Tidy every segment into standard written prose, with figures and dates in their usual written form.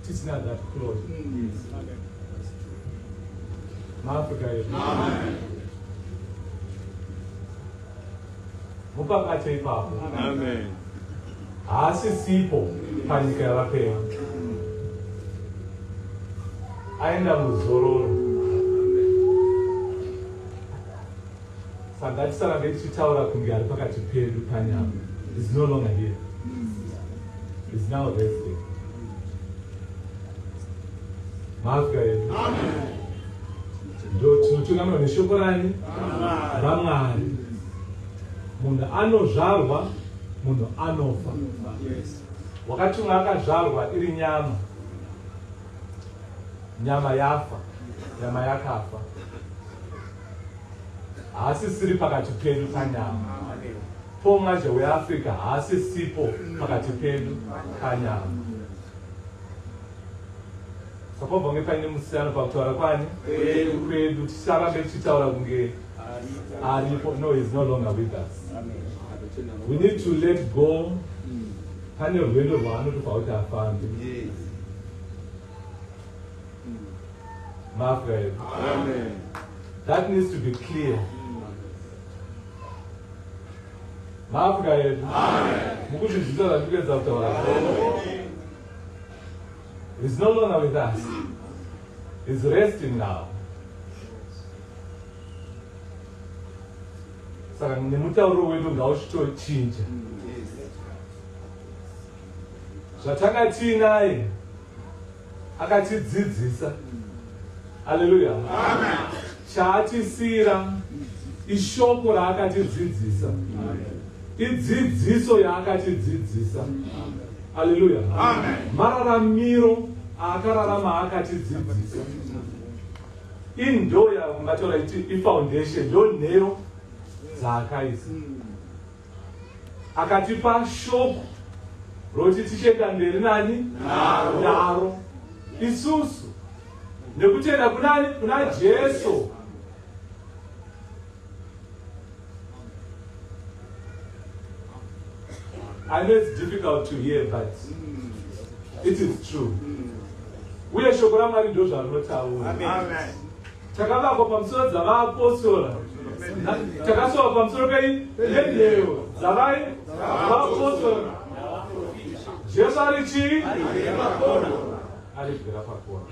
Tisina that close. MaAfrica edu. Mupakate ipapo. Amen. Haasisipo panyika yavapenyu. Aenda muzororo. Saka ngatisarambe tichitaura kunge ari pakati pedu panyama. Is no longer here. Is now resting. MaAfrica edu. Ndo tinotungamirwa neshoko rani? RaMwari. Munhu anozvarwa, munhu anofa. Wakatumwa akazvarwa iri nyama. Nyama yafa, nyama yakafa. Haasisiri pakati pedu panyama. Paul Mwazha weAfrica haasisipo pakati pedu panyama. Saka wabva kunge paine musiyano pakutaura kwani kwedu, tisarambe tichitaura kunge aripo. No, he's no longer with us. We need to let go. Pane rwendo rwaanotofa kuti afambe. MaAfrica edu. Amen. That needs to be clear. MaAfrica edu. Mukuzvinzwisisa zvandikuedza kutaura. He's no longer with us. He's resting now. Saka nemutauro wedu ngauchitochinja. Zvatanga tiinaye akatidzidzisa. Haleluya. Chaatisiyira ishoko raakatidzidzisa. Idzidziso yaakatidzidzisa. Haleluya. Mararamiro aakararama akatidzidzisa. Indo yaungataura iti ifoundation, ndo nheyo dzaakaisa. Akatipa shoko roti tichienda mberi nani naro isusu nekutenda kunani? Kuna Jesu. I know it's difficult to hear, but it is true. Uye shoko raMwari ndo zvarinotaura. Takavakwa pamusoro dzavaapostora, takasova pamusoro pei penheyo dzavai vaapostora. Jesu ari chii? Ari bwe rapakona.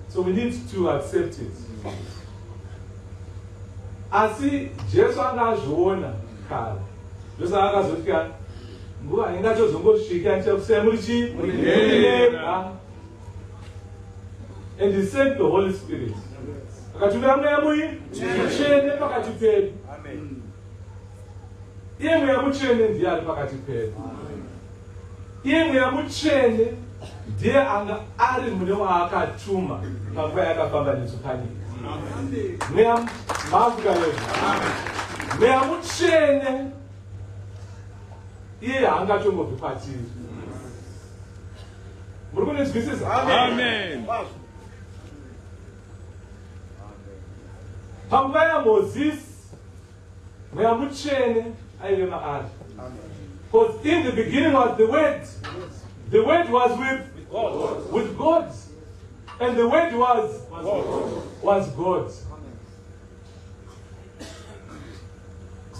So we need to accept it. Asi Jesu anga azviona kare. Ndosaka akazoti nguva ingatozongosvika ndichakusiyai muri chii? Muri mega. And he sent the Holy Spirit. Akatumira Mweya Mutsvene pakati pedu. Iye Mweya Mutsvene ndiye ari pakati pedu. Iye Mweya Mutsvene ndiye anga ari mune waakatuma panguva yakafamba nesu panyika. Mweya maAfrica yedu. Mweya Mutsvene iye haangatongobvi kwatiri. Muri kundinzwisisa? Amen. Panguva yaMozisi, Mweya Mutsvene aive maari. Because in the beginning was the Word. The Word was with God. With God. And the Word was God.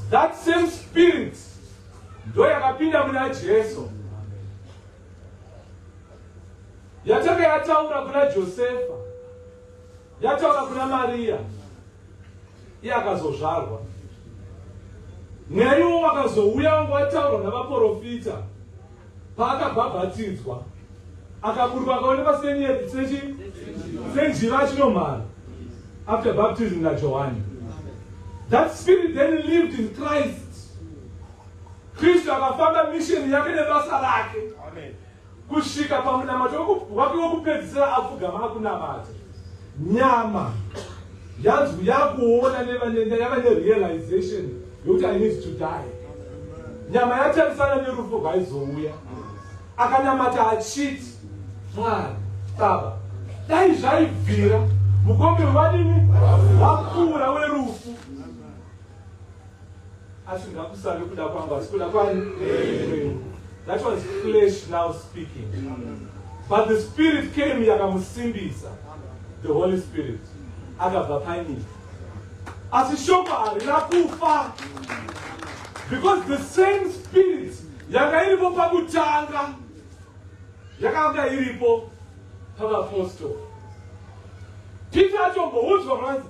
That same spirit ndo yakapinda muna Jesu. Yatanga yataura kuna Josefa, yataura kuna Maria, iye akazozvarwa. Mweya iwo wakazouya wanga wataurwa navaprofita paakabhabhatidzwa, akaburuka akaonekwa senjiva achinomhara after baptism naJohani. That spirit then lived in Christ. Kristu akafamba mission yake nebasa rake kusvika pamunamato wake wekupedzisira apfugama akunamata. Nyama yanzwi yakuona yava nerealization yokuti I need to die. Nyama yatarisana nerufu rwaizouya. Akanamata achiti, Mwari Baba, dai zvaibvira mukombe wadini wapfuura werufu, asi ngakusave kuda kwangu asi kuda kwani kwenyu. That was flesh now speaking. But the spirit came yakamusimbisa. The Holy Spirit. Akabva panyika. Asi shoko harina kufa. Because the same spirit yanga iripo pakutanga yakanga iripo pavapostori. Peter achomboudzwa kunanzi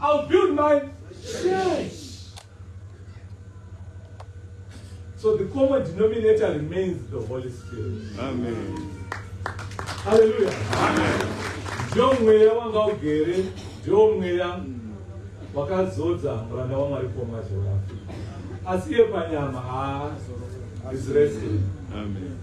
I'll build my church. So the common denominator remains the Holy Spirit. Amen. Hallelujah. Amen. Ndiyo mweya wanga ugere, ndiyo mweya wakazodza muranda waMwari kuoma Jehorafi. Asi iye panyama haa is resting. Amen.